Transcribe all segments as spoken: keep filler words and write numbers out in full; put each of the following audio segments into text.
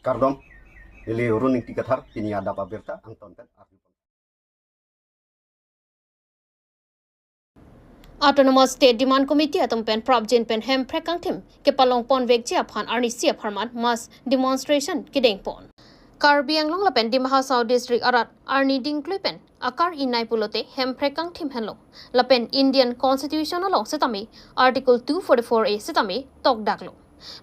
Kardom, neli Run Ingti Kathar, pini adap abirta angton pen arju. Autonomous State Demand Committee atum pen prapjin pen Hemprek kangthim kepalong ponvekji aphan arnisi apharman mass demonstration kedengpon. Karbi Anglong lapen Dima Hasao District arat arni dingklui pen akar-i nai pulote Hemprek kangthim henlo. Lapen Indian Constitution along setame Article two forty-four A setame tokdaklo.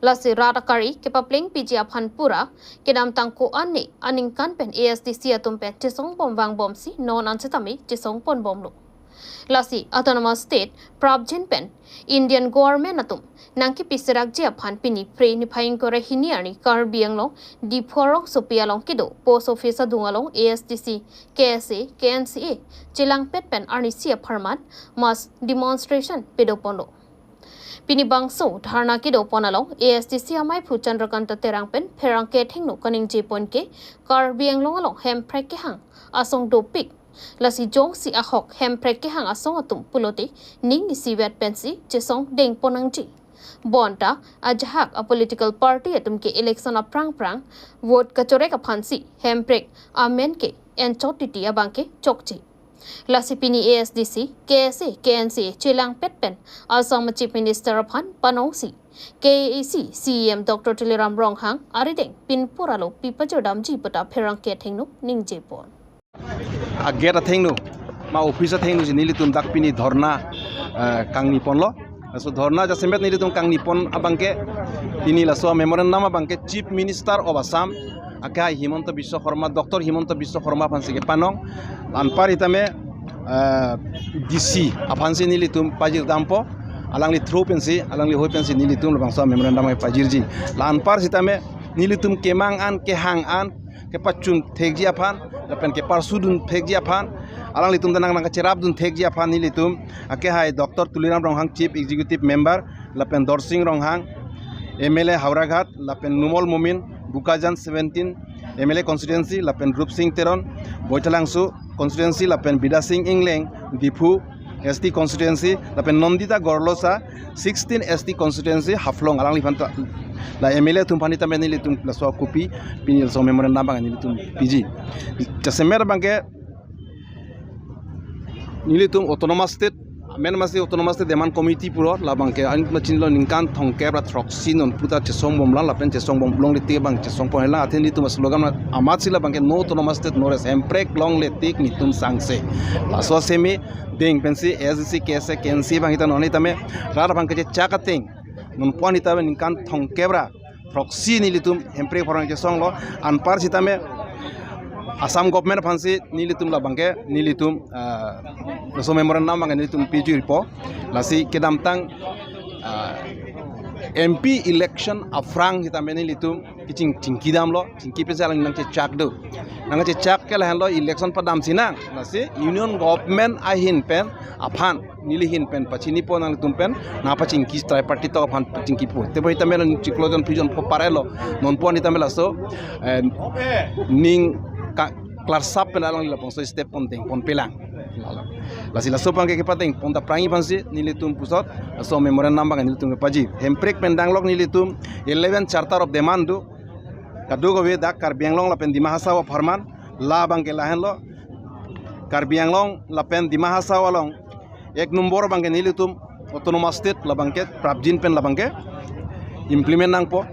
Lasi rat akar-i kepaplengpiji aphan pura kedamtang ko-an ne aningkan pen A S D C atum pen chesong bom vangbomsi non an setame chesong ponbomlo. Lasi Autonomous State prapjin pen Indian Government atum nangkepi serakji aphan pini Phre niphai ingkoi ra hini arni Karbi Anglong Diphu arongsopi along kedo Post Office adung along A S D C, K S A, K N C A chelangpet pen arnisi apharman mass demonstration padoponlo. Pini bangso dharna kedopon along A S D C amaiphu Chandrakanta Terang pen pherangke athengno kaningjepon ke Karbi Anglong along Hemprek kehang asong dopik. Lasi jongsi ahok Hemprek kehang asong atum pulote ning isivet pensi chesong dengpon nangji. Bonta ajahak a political party atum ke election aphrang phrang vote kachorek aphansi Hemprek amen ke enchot titi abang ke chokche. Lasi pini A S D C, K S A, K N C A chelangpet pen Assam Chief Minister aphan panongsi K A A C C E M Doctor Tuliram Ronghang arideng pinpur alo pipajirdamji puta pherangke athengno ningjepon. A gate athengno, ma office athengno si nelitum dak pini dharna, eh, kangniponlo. Laso dharna jasemet nelitum kangnipon abangke, pini laso memorandum abangke Chief Minister of Assam, akehai Himanta Biswa Sarma, Doctor Himanta Biswa Sarma aphansi kepanong. Anpar sitame, eh, D C aphansi nelitum pajirdampo, alangli through pensi, alangli hoi pensi nelitum labangso memorandum pajirji. La anpar sitame nelitum kemang an, kehang an, kepachun thekji aphan, lapen keparsudun thekji aphan, alanglitum ta nang nangkacherapdun thekji aphan nelitum akehai Doctor Tuliram Ronghang, Chief Executive Member, lapen Dorsing Ronghang, M L A Howraghat, lapen Numal Momin, Bokajan seventeen M L A constituency, lapen Rupsing Teron, Baithalangso constituency, lapen Bidya Sing Engleng, Diphu S T constituency, lapen Nandita Gorlosa, sixteen S T constituency, Haflong, alangliphan ta, la M L A atum aphan sitame nelitum laso copy, pini laso memorandum abang nelitum piji. Jasemet abangke nelitum Autonomous State, amen masi Autonomous State Demand Committee pulo, labangke anit machinlo ningkan thomkep ra throksi non puta chesong bomlang, lapen chesong bomlongle tik abang chesong ponlang, athe nelitum slogan amatsi labangke no Autonomous State, no rest, Hemprek longle tik netum sangse. Laso semi deng pensi A S D C, K S A, K N C A abang sita non sitame rat abang kechechak ateng, non pon sitame ningkan thomkep ra throksi nelitum Hemprek apharman chesonglo, anpar sitame Assam government aphansi nelitum labangke, nelitum, ah, laso memorandum abang nelitum pijirpo, lasi kedamtang, ah, M P election aphrang sitame nelitum keching chingkidamlo, chingki pensi alang nangchechak do. Nangchechak ke lahenlo election padamsinang, lasi Union Government ahin pen aphan, neli ahin pen pachinipo, nanglitum pen nangpachingki, tripartite aphan pachingkipo. Teboi tame chiklo jon phli jon pho parelo, non pon sitame laso, eh, ning ka, klarsap pen alang labangso step pon dengponpelang. Lalo. Lasi laso abangke kepadengpon ta prang aphansi nelitum pusot laso memorandum abang nelitum kepaji. Hemprek pen danglok nelitum eleven Charter of Demand do. Kadokave dak Karbi Anglong lapen Dima Hasao apharman, labangke lahenlo. Karbi Anglong lapen Dima Hasao along ek nombor abangke nelitum Autonomous State labangke prapjin pen labangke implement nangpo.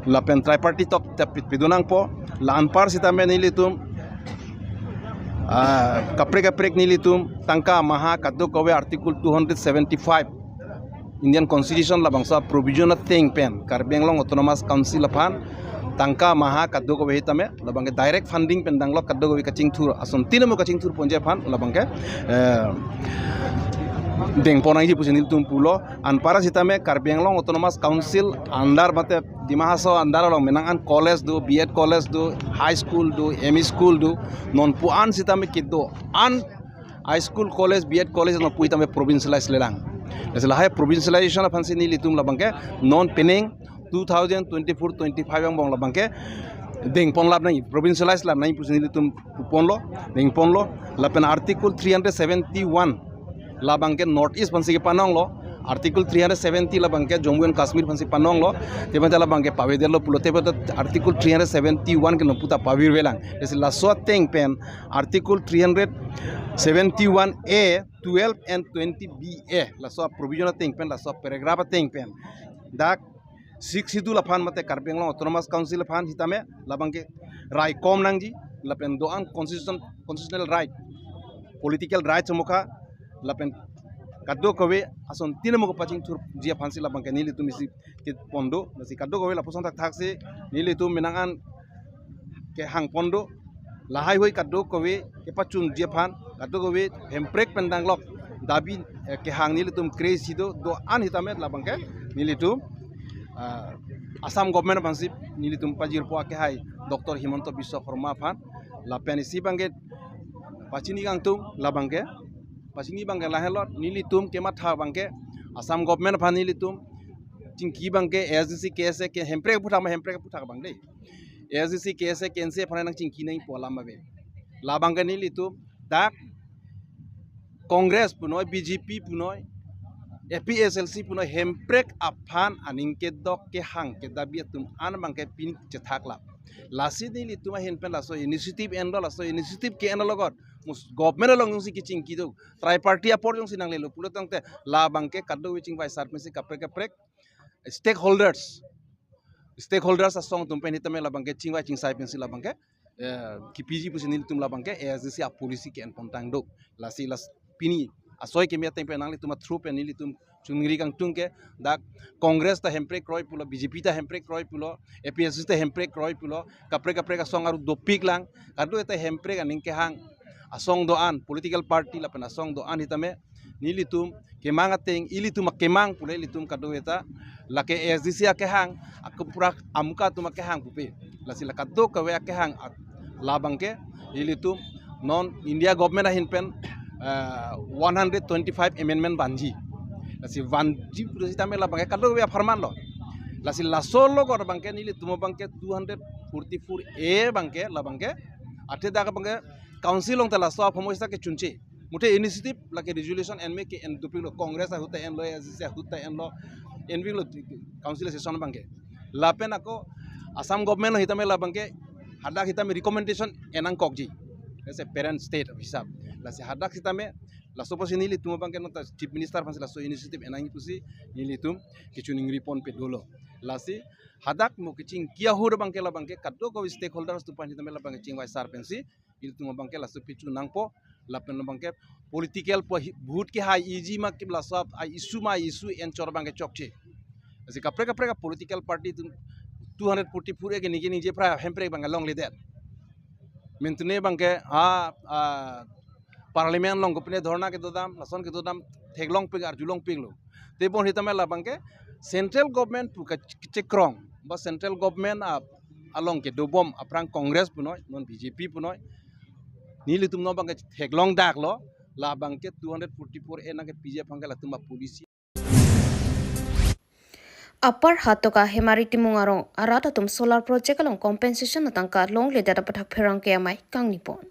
Lapen tripartite talk ta pit pidun nangpo. La anpar sitame nelitum, ah, kaprek kaprek nelitum tangka maha kadokave Article two hundred seventy-five Indian Constitution labangso provision ateng pen Karbi Anglong Autonomous Council aphan tangka maha kadokave sitame labangke direct funding pen danglok, kadokave kachingthur, ason tinamo kachingthur ponji aphan labangke, eh, dengpon nangji pusi nelitum pulo. Anpar sitame Karbi Anglong Autonomous Council under mate Dima Hasao under along menang an college do, B Ed college do, high school do, M E school do, non pu an sitame kedo an high school, college, B Ed college non pu sitame provincialize lelang. Lasi lahai provincialization aphansi nelitum labangke non penang two thousand twenty-four twenty-five angbong labangke dengpon lap nangji, provincialize lap nangji pusi nelitum puponlo, dengponlo. Lapen Article three hundred seventy-one labangke North East aphansi kepanonglo, Article three hundred seventy labangke Jammu and Kashmir aphansi panonglo, tebenta labangke pavedetlo pulote beta Article three hundred seventy-one ke nonputa pavirvelang. Lasi laso ateng pen Article three hundred seventy-one A, twelve and twenty B A, laso provision ateng pen, laso paragraph ateng pen, dak Sixth Schedule aphan mate Karbi Anglong Autonomous Council aphan sitame labangke raikom nangji, lapen do-an constitution, constitutional right, political rights amokha, lapen kadokave asontin amokha pachingthurji aphansi labangke nelitum isi kepon do, lasi kadokave lapuson thakthaksi nelitum menang an kehang pon do, lahaihui kadokave kepachunji aphan, kadokave Hemprek pen danglok dabi, eh, kehang nelitum kre-isi do, do-an sitame labangke nelitum, ah, Assam government aphansi nelitum pajirpo akehai Doctor Himanta Biswa Sarma aphan, lapen isi abangke pachini kangtung labangke, pachini abangke lahenlo, nelitum kematha abangke Assam government aphan nelitum chingki abangke A S D C, K S A, ke Hemprek aphuthak ma, Hemprek aphuthak abang dei. A S D C, K S A, K N C aphan nangchingki nangpo alam ave. Labangke nelitum dak Congress punoi, B J P punoi, A P H L C punoi, Hemprek aphan aning kedok kehang kedabi atum an abangke pini chethak lap. Lasi nelitum ahin pen laso initiative enlo, laso initiative ke-enlo logot mus government along jongsi kechingki do, tri-party apor jongsi nanglelo pulo tangte labangke kadokave chingvai sar pensi kaprek kaprek stakeholders, stakeholders asong atum pen sitame labangke chingvai chingsai pensi labangke, eh, kipiji pusi nelitum labangke A S D C apolicy ke-en pontang do. Lasi las pini asoi keme ateng pen nanglitum athrough pen nelitum chuningri kangtung ke, dak Congress ta Hemprek kroi pulo, B J P ta Hemprek kroi pulo, A P H L C ta Hemprek kroi pulo, kaprek kaprek asong aru dopik lang, kadokave ta Hemprek aning kehang asong do-an, political party lapen asong do-an sitame nelitum kemang ateng, ilitum akemang pule ilitum kadokave ta, lake A S D C akehang, akeprak amka atum akehang pupe. Lasi la kadokave akehang ak-, labangke ilitum non India government ahin pen, eh, one hundred twenty-five amendment vanji. Lasi vanji pule sitame labangke kadokave apharman lo. Lasi laso logot abangke nelitum abangke two hundred forty-four A abangke labangke, athe dak abangke council along ta laso aphomosta kechunche. Muthe initiative lake resolution enme ke-en dopiklo, Congress ahut ta enlo, A S D C ahut ta enlo, enviklo council session abangke. Lapen ako Assam government lo sitame labangke hadak sitame recommendation en nangkokji as a parent state of hisab. Lasi hadak sitame laso pusi nelitum abangke nonta Chief Minister aphansi laso initiative en nangji pusi nelitum kechuningri ponpe dolo. Lasi hadak mo kechingki ahut abangke labangke kadokave stakeholders atum aphan sitame labangke chingvai sar pensi ilitum abangke laso pichu nangpo, lapen labangke political po hi-, vote kehai iji ma ke laso ap-, a issue ma issue enchor abangke chokche. Lasi kaprek kaprek a political party atum two hundred forty-four A ke ningje ningje pra Hemprek abangke longledet. Mintune abangke a, a, parliament along kopine dhorna kedodam, lason kedodam theklongpik arjulongpiklo. Tebon sitame labangke central government pu kachekrong ba central government a along kedobom aphrang Congress punoi, non B J P punoi. Nelitum non abangke theklong daklo, labangke two hundred forty-four A nangkepiji aphan ke latum apolicy. Upper Hatoka Hemari Timung arong arat atum solar project along compensation atangka longledet aputhak pherangke amei kangnipon.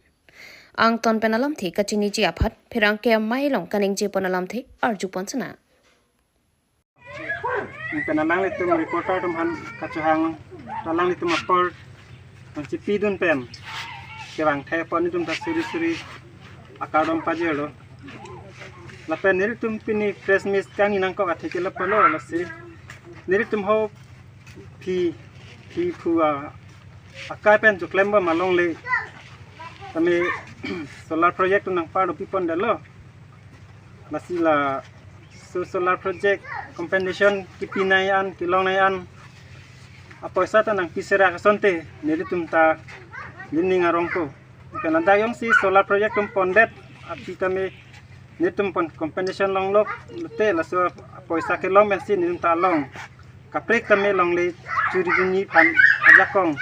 Angton pen alamthe kachiniji aphan pherangke amei along kaningjepon alamthe arjupon sana. Pen alanglitum reporter atum aphan kachohang, alanglitum apor nangchipidun pen kevang thepon nelitum ta suri suri akardom pajirlo. Lapen nelitum pini press meet kangni nangkok athe ke lapulo, lasi nelitum ho phi, phi phu a akai pen choklemba ma longle. Tame solar project atum nangpar dopipondetlo. Lasi laso solar project compensation kipinei an, kelongnei an apoisa ta nangpiserak asonte nelitum ta lining arong ko. Pen ladak jongsi solar project atum pondet aphi tame nelitum pon compensation longlo te, laso apoisa kelong pensi nelitum ta long. Kaprek tame longle churi dunji aphan ajakong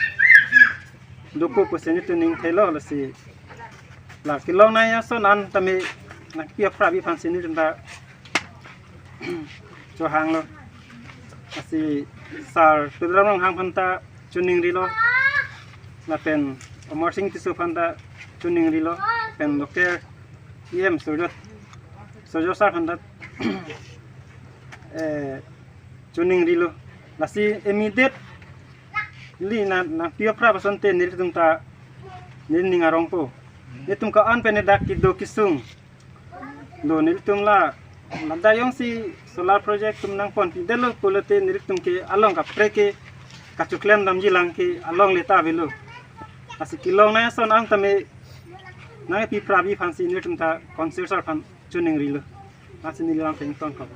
dokok pusi nelitum ning thelo, lasi la kelongnei ason an tame nangpi aphrap aphansi nelitum ta chohanglo. Lasi Sir Tuliram Ronghang aphan ta choningrilo, lapen Amarsing Tisso aphan ta choningrilo, pen local E M Surjya, Surjya Sir aphan ta eh, choningrilo. Lasi immediately na nangpi aphrap asonte nelitum ta neli ning arongpo. Nelitum ko-an pen dak kedo kesung do nelitum la, ladak jongsi solar project atum nangponpidetlo pulote nelitum ke along kaprek ke kachoklem damji lang ke alongle ta avelo. Lasi kelong nangji ason ang tame nangpi aphrapji aphansi nelitum ta Council Sir aphan choningrilo. Lasi neli lang pengton ko.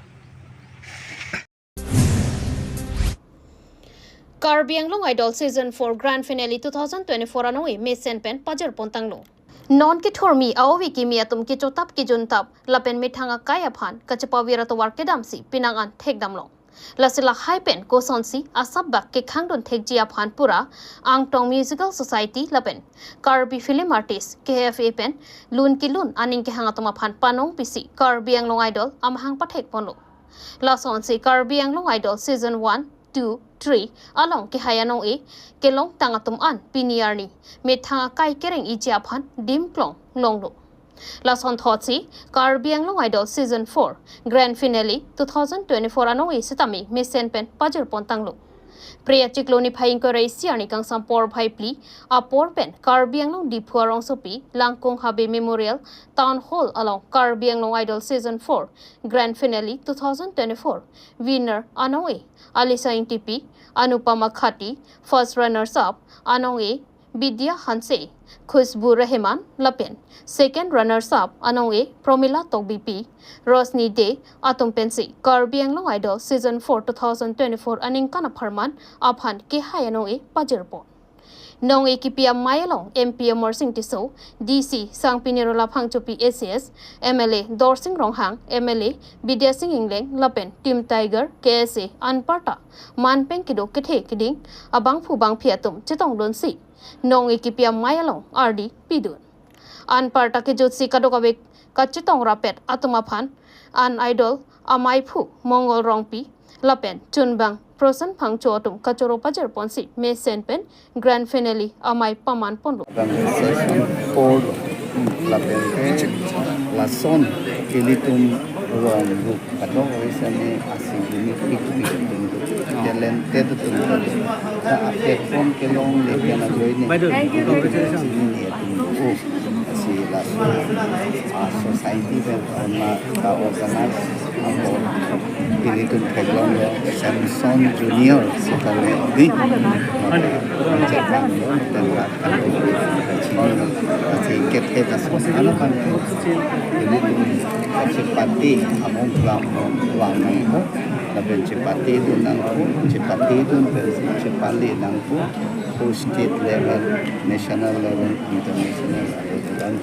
Karbi Anglong Idol Season four Grand Finale two thousand twenty-four anong-e mesen pen pajirpon tanglo. Non kethurmi a-ove kimi atum kechotap kejuntap lapen methang akai aphan kachepavir atovar kedamsi penang an thekdamlong. Lasi lahai pen kosonsi asap bak kekhangdun thekji aphan pura Angtong Musical Society lapen Karbi Film Artist, K F A pen lun kelun aning kehang atum aphan panong pisi Karbi Anglong Idol amahang pathekponlo. Lasonsi Karbi Anglong Idol Season one, two, three along kehai anong-e kelongtang atum an pini arni methang akai kereng-iji aphan dimklong longlo. Lason thotsi Karbi Anglong Idol Season four Grand Finale two thousand twenty-four anong-e setame mesen pen pajirpon tanglo. Pre achiklo niphai ingkoi ra isi arni kangsam porphai phli apor pen Karbi Anglong Diphu arongsopi Langkung Habe Memorial Town Hall along Karbi Anglong Idol Season four Grand Finale two thousand twenty-four winner anong-e Alisa Ingtipi, Anupama Khati, first runners up anong-e Bidya Hanse, Khushbu Rehman lapen second runners up anong-e Promila Tokbipi, Rosni Dey atum pensi Karbi Anglong Idol Season four two thousand twenty-four aningkan apharman aphan kehai anong-e pajirpon. Nong-e kipi amei along M P Amarsing Tisso, D C Sangpi Nirula Phangchopi A C S, M L A Dorsing Ronghang, M L A Bidya Sing Engleng lapen Team Tiger, K S A anparta manpeng kedo kethe keding abangphu bangphi atum chetongdunsi nong-e kipi amei along ardi pidun. Anparta kejutsi kadokave kachetong rapet atum aphan an idol ameiphu Mongol Rongpi lapen chunbang Prosen Phangcho atum kachoro pajirponsi mesen pen Grand Finale amei pamanponlo. Season four lapen ke lason ilitum rong group kadokave sene asi unique unique atum, talented atum. Ta a platform kelongle pen ajoine. Thank you. Sini atum o, si lason, ah, society pen karna ka organize apo ilitum theklonglo Samson Junior sitame di. Japan lo, tengah kan, kachini, kasi kethe ta sosana kan. Ilitum kachepate among kelam vang nangpo, lapen chepatedun nangpo, chepatedun pen chepale nangpo, ho state level, national level, international level, dan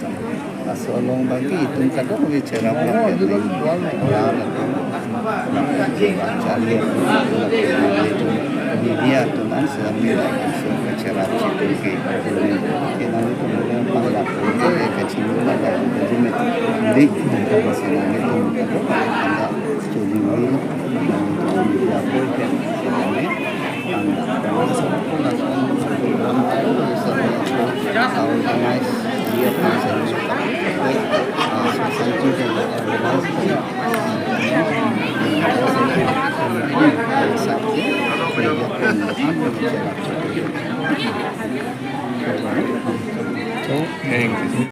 laso along bagi itum kadokave cherap lap ya, ning, orang atum, acharya atum, media atum an sedang nilai langsung ke cherap situ ke, ini kenal itu memang panglap itu ya, kachinung ada itu di, di, di, di, di, di, di, di, di, di, Thank you.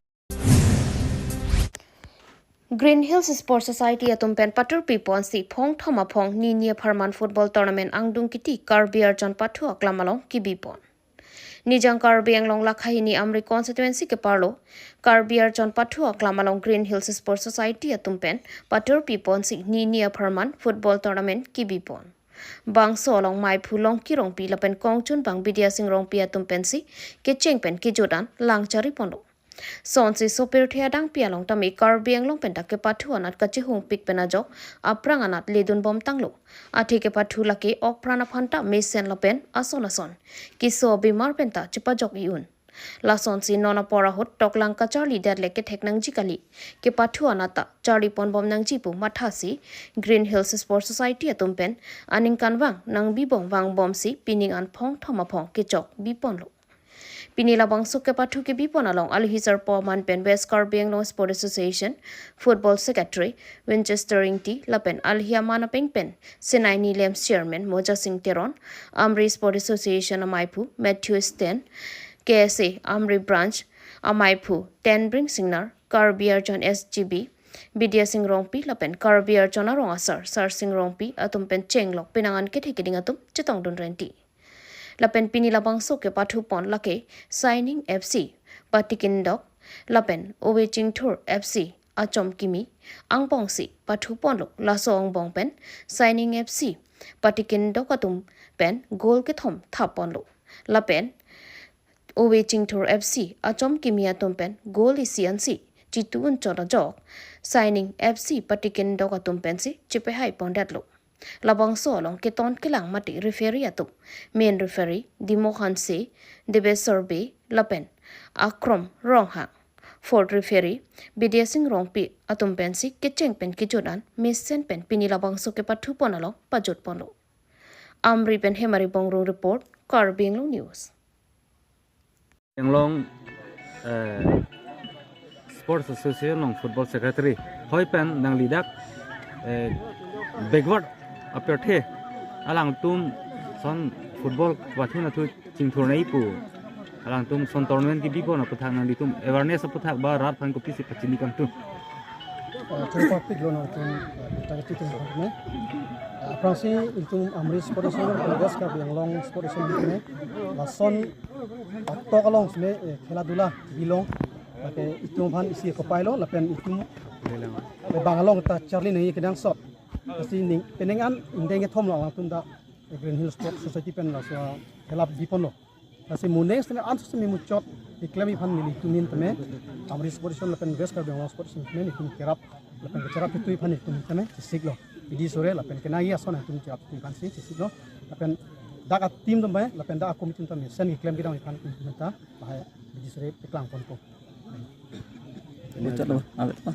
Green Hills Sports Society atum pen patur piponsi phongthom aphong nini apharman football tournament angdung kiti Karbi Arjan Pathu Aklam along kibipon. Nijang Karbi Anglong Lakha hini Amri constituency keparlo Karbi Arjan Pathu Aklam along Green Hills Sports Society atum pen patur piponsi nini apharman football tournament kibipon. Bangso along meiphu Longki Rongpi lapen kongchunbang Bidya Sing Rongpi atum pensi kecheng pen kejut an lang chariponlo. Sonsi sopirthe adangpi along tame Karbi Anglong pen ta kepathu anat kachihungpik pen ajok aphrang anat ledun bom tanglo. Athe kepathu lake okpran aphan ta mesen lapen ason ason keso abimar pen ta chepajok i-un. Lasonsi non apor ahut toklang kacharli det le kethek nangji kali, kepathu anat ta charlipon bom nangji pu mathasi Green Hills Sports Society atum pen aningkanvang nangbibom vangbomsi pining an phongthom aphong kechok biponlo. Pini labangso kepathu kebipon along alohi sarpo aman pen West Karbi Anglong Sport Association Football Secretary Winchester Ingti lapen alohi aman apeng pen Sinai Nilem Chairman Moja Singh Teron, Amri Sport Association amaiphu Matthew Sten, K S A Amri Branch amaiphu Tenbring Singnar, Karbi Arjan S G B Bidya Singh Rongpi lapen Karbi Arjan arong asar Sar Singh Rongpi atum pen chenglok penang an kethe keding atum chetongdun renti. Lapen pini labangso kepathupon lake Shining F C Patikindok lapen Ove Chingthur F C Achom Kimi angbongsi pathuponlo. Laso angbong pen Shining F C Patikindok atum pen goal kethom thapponlo. Lapen Ove Chingthur F C Achom Kimi atum pen goal isi ansi chitu unchot ajok Shining F C Patikindok atum pensi chepehai pondetlo. Labangso along keton kelang mate referee atum, main referee Dimo Hanse, Debes Sorbe lapen Akrom Ronghang, fourth referee Bidya Singh Rongpi atum pensi kecheng pen kejut an mesen pen pini labangso kepathupon along pajutponlo. Amri pen Hemari Bongrung report, Karbi Anglong News. Anglong, eh, Sports Association along Football Secretary hoi pen nangli dak, eh, backward apirthe alangtum ason football wathu nathu chingthurnei pu alangtum ason tournament kebipon aputhak nanglitum awareness aputhak ba rat aphan kopisi pachini kangtung? Eh, choro parpiklo nangtum, eh, birta ketitum kangtung. Eh, aphrangsi ilitum Amri Sports Association, West Karbi Anglong Sports Association ne lason atok along sine, eh, khela dula bilong, lake itum aphan isi kopailo lapen itum, eh, bang along ta charli nangji kenangsot. Lasi ning penang an ingdeng kethom lo alangtum dak, eh, Green Hill Sports Society pen laso khela biponlo. Lasi mo next time ansose memuchot keklem aphan nelitum ahin tame, Amri Sports Association lapen West Karbi Anglong Sports Association tame nelitum kerap lapen kecherap ketui aphan nelitum tame chesiklo. Bidi sore lapen kenagi ason nelitum cherap ketui aphansi chesiklo. Lapen dak a-team atum tame lapen dak a-committee atum tame mesen keklem kedam aphan nelitum ta lahai bidi sore peklangponpo. Muchot lo, awet lo.